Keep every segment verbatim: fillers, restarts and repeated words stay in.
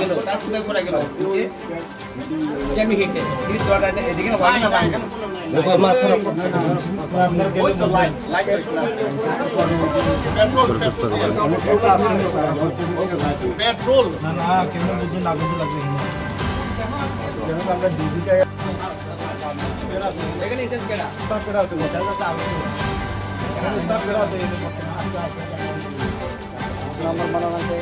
গেল, চার সিপাহী পুরা গেল। বুঝছে? যে আমি হিটে, হিট দেওয়াটা এটা এদিকে না, ওয়ান না, ওয়ান না। দেখো, মা, সারা পেট্রোল, পেট্রোল। পেট্রোল। না, না, কেন বুঝে না বুঝে লাগবে এখানে। এখানে ইনচার্জ কেডা? স্টাফ কেডা আছে? স্টাফ কেডা আছে? নাম্বার বানানো আছে।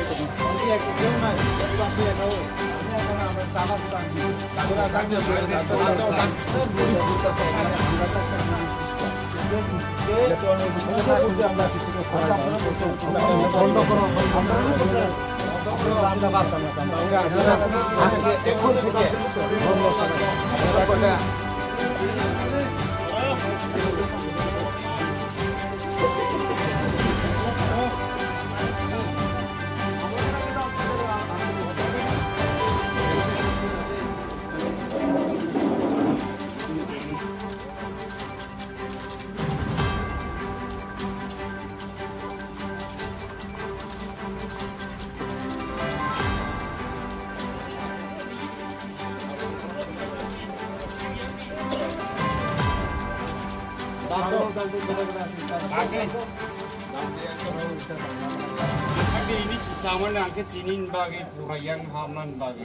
Ini sama nang ke tinin bagi pura yang hamlan bagi.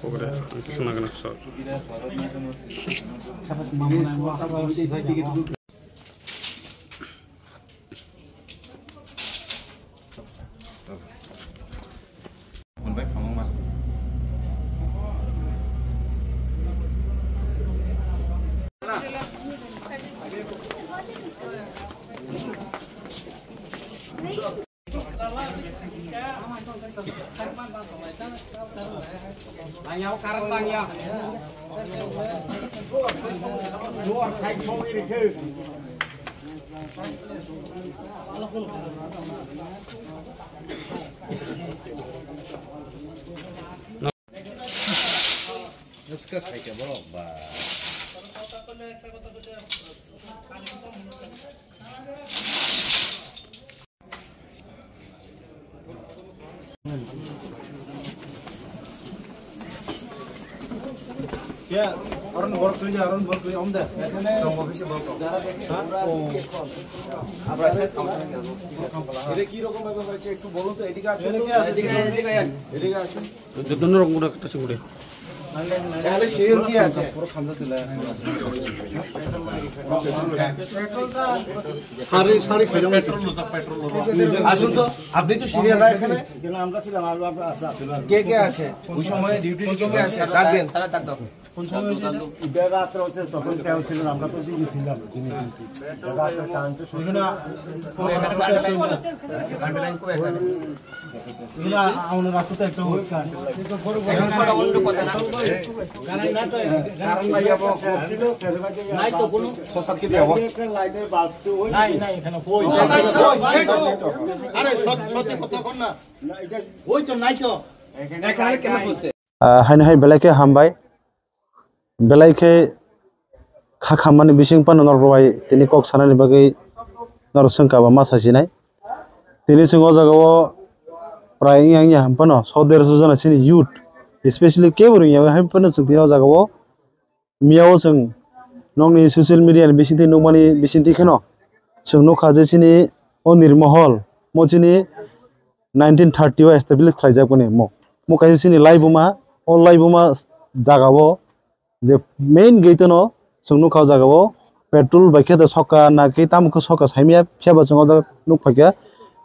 Pokoknya, itu senang kena kesal. Ya, orang borok kerja, orang borok kerja, om dah. Apa size kamu? এটা কি রকম ভাবে হয়েছে একটু বলুন তো, এদিকে আসুন তো। এদিকে, এদিকে আসুন। এদিকে আসুন। তাহলে সিরিয়াল কি আছে? সারি, সারি খাইলাম। আসুন তো, আপনি তো সিনিয়র না এখানে? এখানে আমরা ছিলাম, আর আমরা আছে, আছে। কে কে আছে? ওই সময় ডিউটি কে কে আছে? ডাকবেন। তারা, তারা ডাক দাও। কোন সময় হয়েছে এটা? এটা রাত্রে হচ্ছে, তখন কেউ ছিলেন, আমরা তো ওদিকে ছিলাম। রাত্রে কারেন্টের সময় এখানে, এখানে আমাদের রাস্তাতে একটা হচ্ছে। কারণ নাই, নাই তো কোনো। একটা লাইটের বাল্ব তো ওই নাই, নাই, এখানে কই? আরে, সত-, সত্যি কথা কর না। না, এটা ওই তো নাই তো। এখানে কেন করছে? Ah, haino hai belai khe hambai. Belai khe kha khammani bising phano norok bai tini kok sanani bagwi norok swngkha ba ma sasinai. Tini chwng o jaga o prai wngya wngya ham phano so derso jona chini youth, especially kebo rwngya wngya ham phano chwng tini o jaga o miya o chwng nokni social media ni bisingtwi nukmani bisingtwi kheno chwng nukha je chini o Nirmohol mo chini nineteen thirty o establish khlaijak boni mo. Mo kaisa chini laibuma, o laibuma jaga o je main gate no chwng nukha o jaga o petrol bai khe da soka na khe tamo khe soka saimaya phiya ba chwng o jaga nuk phaikha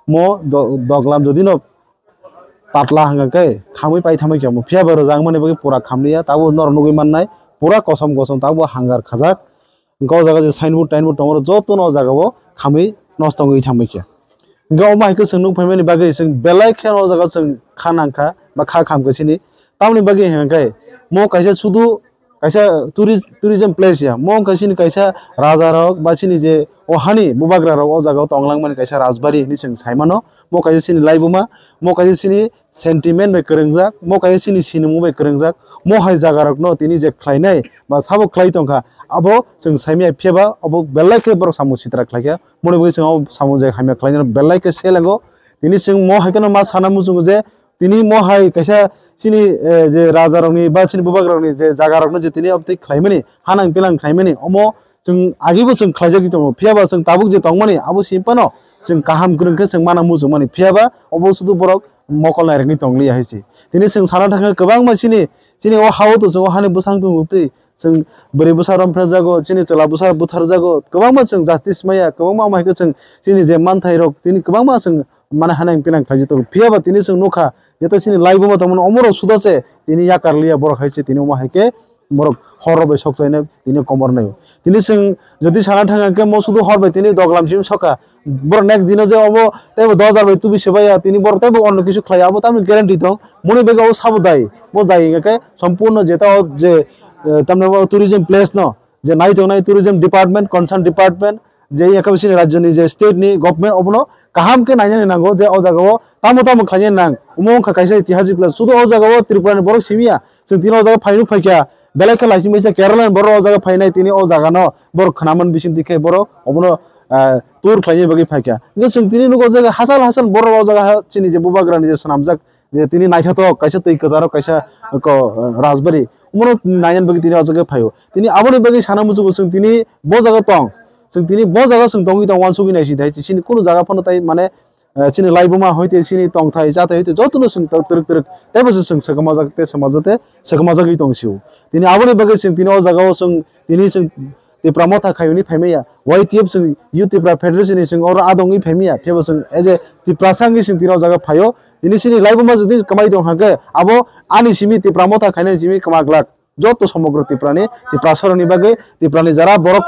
mo do-, doglam jodi no patla hwnkha khe khamwi pai thamwi khe mo phiya ba rwjak mani bagwi pura khamliya tabuk norok nugwi mannai pura kosom kosom tabuk hangar khajak. Hwnkhe o jaga je signboard tainboard tongo, jotono o jaga o khamwi nosto wngwi thangbai khe. Hwnkhe omo hai khe chwng nuk phaimani bagwi chwng belai kheno o jaga chwng kha nangkha ba kha khamkha chini. Tamoni bagwi hwnkhe mo kaisa sudu kaisa tourist, tourism place ya. Mo wngkha chini kaisa rajarok ba chini je o hani bubagrarok o jaga o tong langmani kaisa rajbari hinwi chwng sai mano. Mo kaisa chini laibuma, mo kaisa chini sentiment bai kwrwngjak, mo kaisa chini sinimung bai kwrwngjak, mo hai jagarokno tini je khlainai ba sabo khlai tongkha, abo chwng saimaya phiya ba abo belai khe borok samung sitra khlaikha, moni bagwi chwng abo samung je hamya khlainai belai khe selengo, Tini chwng mo hai kheno ma sana muchungo je tini mo hai kaisa chini, eh, je raja rokni ba chini bubagra rokni je jaga rokno je tini obtwi khlaimani, hanang pilang khlaimani, omo chwng agibo chwng khlaijagwi tongo. Phiya ba chwng tabuk je tongmani abo simi phano chwng kaham kwrwng khe chwng mana muchungmani. Phiya ba obo sudu borok mokol nairokni tongliya hai se. Tini chwng sana thangkha kwbangma chini, chini o ha-o to chwng o hani bwsang tongtwi chwng bwrwi bwsa romphrejago, chini chwla bwsa butharjago, kwbangma chwng justice maya, kwbangma omo hai khe chwng chini je manthairok tini kwbangma chwng mane hanang pinang khlaijak tongo. Phiya ba tini chwng nukha, jeto chini laibuma tongmani omorok suda se tini yakar liya borok hai se tini omo hai khe borok horo bai sok chaina tini komor naio. Tini chwng jodi sana thang khe mo sudu hor bai tini doglam sim soka. Borok next dino je obo teibo dos hajar bai tubi sebaya tini borok teibo onno kisu khlai abo tamni guarantee tong. Moni bag o sabo dai. Bo dai hingkhe sompurno jeta o je, eh, tamni bo tourism place no je nai tongnai tourism department, concern department, je yakha bisini rajyoni je state ni government obono kaham khe nainani nango je o jaga o tamo tamo khlainani nang. Omo wngkha kaisa itihasik place. Sudu o jaga o Tripura ni borok simiya. Chwng tini o jaga phainuk phaikha. Belai khe laising baisa Kerala ni borok o jaga phainai tini o jaga no borok khnaman bising twi khe borok obono, ah, tour khlaina bagwi phaikha. Hingkhe chwng tini nugo o jaga hachal hachal borok o jaga ha chini je bubagra ni je swnamjak je tini naithotok kaisa twi kwcharo kaisa ko, eh, rajbari omono nainani bagwi tini o jaga phaio. Tini aboni bagwi sana muchungo chwng tini bo jaga tong. Chwng tini bo jaga chwng tongwi tong uansugwi naisidi hai chini kunu jaga phano tai mane, eh, chini laibuma hoite chini tongthai chathai hoite jotono chwng twrwk twrwk teibo se chwng swkmajak tei swmajak tei swkmajagwi tong sio. Tini aboni bagwi chwng tini o jaga o chwng tini chwng Tipra Motha khai hwnwi phaimaya, Y T F chwng Youth Tipra Federation ni chwng oro adongwi phaimaya, phiyaba chwng as a Tiprasa wngwi chwng tini o jaga phaio. Tini chini laibuma jodi kwmai tong kha khe, abo ani simi Tipra Motha khainai simi kwma glak. Joto somogro Tiprani, Tiprasa rokni bagwi, Tiprani jara borok,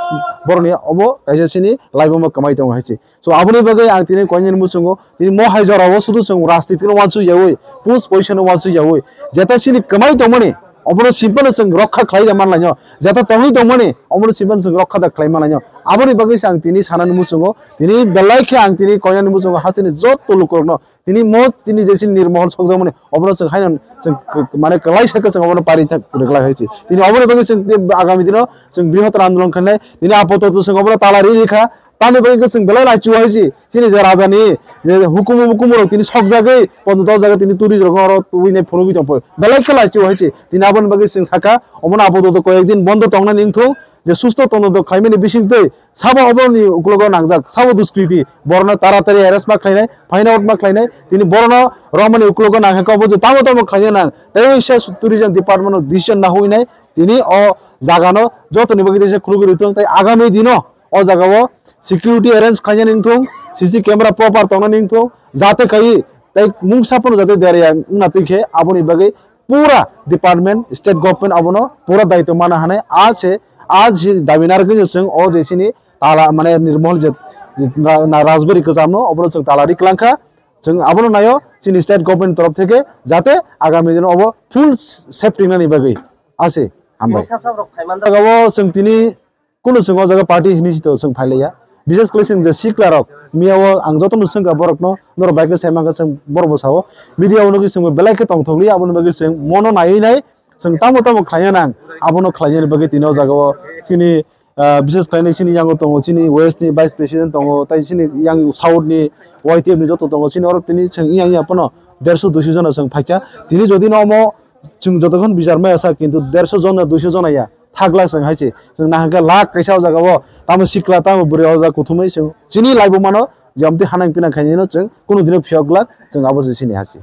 borokni obo kaisa chini laibuma kwmai tongo hai se. So, aboni bagwi ang tini koinani muchungo, tini mo hai jorao sudu chwng rajniti no uansuk yaui, pus poisa no uansuk yaui, jeta chini kwmai tongmani, obono simpano chwng rokha khlai da manlaino, jeta tongwi tongmani, obono simpano chwng rokha da khlai manlaino. Aboni bagwi se ang tini sanani muchungo, tini belai khe ang tini koinani muchungo hasteni joto lukurokno, tini mo tini je chini nirmohol sokjakmani, obono chwng haino chwng k-, mane kwlai sakhe chwng obono pari thak rwkla hai se. Tini oboni bagwi chwng tei agami dino chwng brihottor andolon khainai, tini apatot chwng obono tala ri rikha, Tamni bagwi khe chwng belai laichio hai se, chini je raja ni je hukumu mukumu rok tini sokjagwi, pondo dok jaga tini tourist rok oro tubui nai phunugwi tong phai. Belai khe laichio hai se, tini aboni bagwi chwng sakha, omono apatot koyek din bondo tongnani wngthung, je susto tongthok khlaimani bisingtwi sabo oboni uklogo nangjak, sabo duskriti, borokno taratari arrest ma khlainai, find out ma khlainai, tini borokno romani uklogo nangkha obo je tamo tamo khlaina nang, tei waisa tourism department o decision nahuinai, tini o jagano jotoni bagwi teisa khulugwi rwthung, tei agami dino o jagao security arrange khlainani wngthung, C C camera proper tongnani wngthung, jate kai tei mungsa phano jate derya wngna twi khe aboni bagwi pura department, state government abono pura daitw mana hanai. A se, a se dabi narwgwino chwng o je chini tala mane nirmohol je, je na, na rajbari kwchamno obono chwng tala ri kwlangkha. Chwng abono naio chini state government torof theke jate agami dino obo full safety nani bagwi. A se, hambai. Sab sab rok phaiman jagao chwng tini Kunu chwng o jaga party hinwi sito chwng phailaiya. Bises khlai chwng je sikla rok, miyao ang jotono swngkha borokno, norok bai khe sai mankha chwng borok bo sao. Media o nugwi chwng belai khe tongthokliya, aboni bagwi chwng mono naiwi nai chwng tamo tamo khlaina nang, abono khlainani bagwi tini o jagao chini, ah, bises khlainai chini yango tongo, chini west ni vice president tongo, tai chini yang south ni Y T F ni joto tongo, chini oro tini chwng yang yang phano derso duiso jona chwng phaikha. Tini jodi no omo chwng jotokhon bijar maya sa, kintu derso jona, duiso jona ya. Thakla chwng hai se. Chwng nahakhe lakh kaisa o jaga o. Tamo sikla, tamo bwrwi o jaga kuthumwi chwng chini laibuma no je amtwi hanang pinang khainai no chwng kunu dino phiyok glak chwng abo se sini ha se.